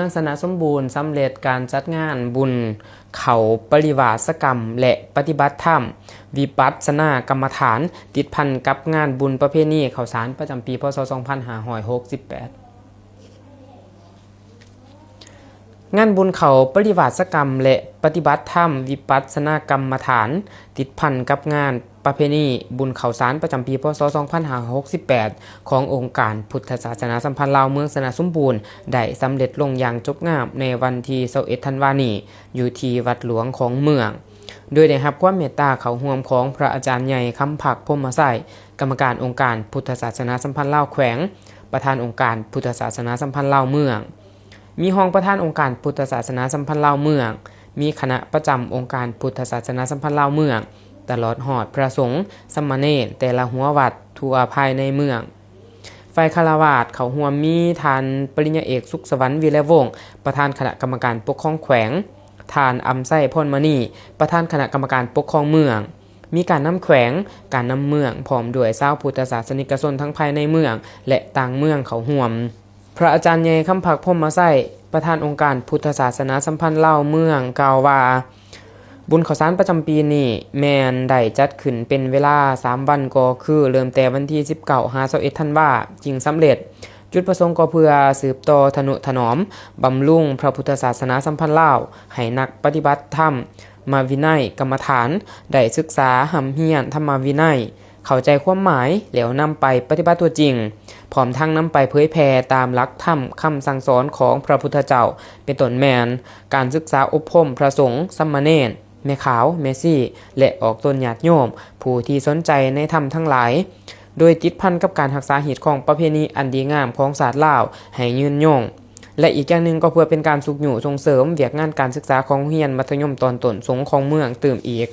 ອງຊະນະສົມບູນ ສຳເລັດການຈັດງານບຸນເຂົ້າປະລິວາສະກຳ ແລະ ປະຕິບັດທຳວິປັດສະນາກຳມະຖານ ຕິດພັນກັບງານບຸນປະເພນີເຂົ້າສານປະຈຳປີ ພ.ສ. ສອງພັນຫ້າຮ້ອຍຫົກສິບແປດ. ງານບຸນເຂົ້າປະລິວາສະກຳ ແລະ ປະຕິບັດທຳວິປັດສະນາກຳມະຖານ ຕິດພັນກັບງານປະເພນີບຸນເຂົ້າສານປະຈຳປີ ພ.ສ. ສອງພັນຫ້າຮ້ອຍຫົກສິບແປດ ຂອງອົງການພຸດທະສາສະໜາສຳພັນລາວເມືອງຊະນະສົມບູນ ໄດ້ສຳເລັດລົງຢ່າງຈົບງາມໃນວັນທີຊາວເອັດທັນວານີ້ ຢູ່ທີ່ວັດຫຼວງຂອງເມືອງ ໂດຍໄດ້ຮັບຄວາມເມດຕາເຂົ້າຮ່ວມຂອງພະອາຈານໃຫຍ່ ຄຳພັກ ພົມມະໄຊ ກຳມະການອົງການພຸດທະສາສະໜາສຳພັນລາວແຂວງ, ປະທານອົງການພຸດທະສາສະໜາສຳພັນລາວເມືອງ, ມີຮອງປະທານອົງການພຸດທະສາສະໜາສຳພັນລາວເມືອງ, ມີຄະນະປະຈຳອົງການພຸດທະສາສະໜາສຳພັນລາວເມືອງ, ຕະຫຼອດຮອດພະສົງ, ສາມະເນນແຕ່ລະຫົວວັດທົ່ວພາຍໃນເມືອງ. ຝ່າຍຄາລະວາດເຂົ້າຮ່ວມມີທ່ານປະລິນຍາເອກ ສຸກສະຫວັນ ວິໄລວົງ ປະທານຄະນະກຳມະການປົກຄອງແຂວງ, ທ່ານ ອຳໄຊ ພອນມະນີ ປະທານຄະນະກຳມະການປົກຄອງເມືອງ, ມີການນຳແຂວງ, ການນຳເມືອງ ພ້ອມດ້ວຍຊາວພຸດທະສາສະນິກະຊົນທັງພາຍໃນເມືອງ ແລະ ຕ່າງເມືອງເຂົ້າຮ່ວມ. ພະອາຈານໃຫຍ່ ຄຳພັກ ພົມມະໄຊ ປະທານອົງການພຸດທະສາສະໜາສຳພັນລາວເມືອງ ກ່າວວ່າ ບຸນເຂົ້າສານປະຈຳປີນີ້ແມ່ນໄດ້ຈັດຂຶ້ນເປັນເວລາສາມວັນ ກໍຄືເລີ່ມແຕ່ວັນທີສິບເກົ້າ ຫາ ຊາວເອັດ ທັນວາ ຈຶ່ງສຳເລັດ. ຈຸດປະສົງກໍເພື່ອສືບຕໍ່ທະນຸຖະໜອມ, ບຳລຸງພະພຸດທະສາສະໜາສຳພັນລາວ ໃຫ້ນັກປະຕິບັດທຳມະວິໄນກຳມະຖານ ໄດ້ສຶກສາຮ່ຳຮຽນທຳມະວິໄນ, ເຂົ້າໃຈຄວາມໝາຍ ແລ້ວນຳໄປປະຕິບັດຕົວຈິງ, ພ້ອມທັງນຳໄປເຜີຍແຜ່ຕາມຫຼັກທຳຄຳສັ່ງສອນຂອງພະພຸດທະເຈົ້າ, ເປັນຕົ້ນແມ່ນການສຶກສາອົບຮົມພະສົງ, ສາມະເນນ, ແມ່ຂາວ, ແມ່ຊີ ແລະ ອອກຕົນຍາດໂຍມ ຜູ້ທີ່ສົນໃຈໃນທຳທັງຫຼາຍ, ໂດຍຕິດພັນກັບການຮັກສາຮີດຄອງປະເພນີອັນດີງາມຂອງຊາດລາວໃຫ້ຍືນຍົງ. ແລະ ອີກຢ່າງໜຶ່ງກໍເພື່ອເປັນການຊຸກຍູ້ສົ່ງເສີມວຽກງານການສຶກສາຂອງໂຮງຮຽນມັດທະຍົມຕອນຕົ້ນສົງຂອງເມືອງຕື່ມອີກ.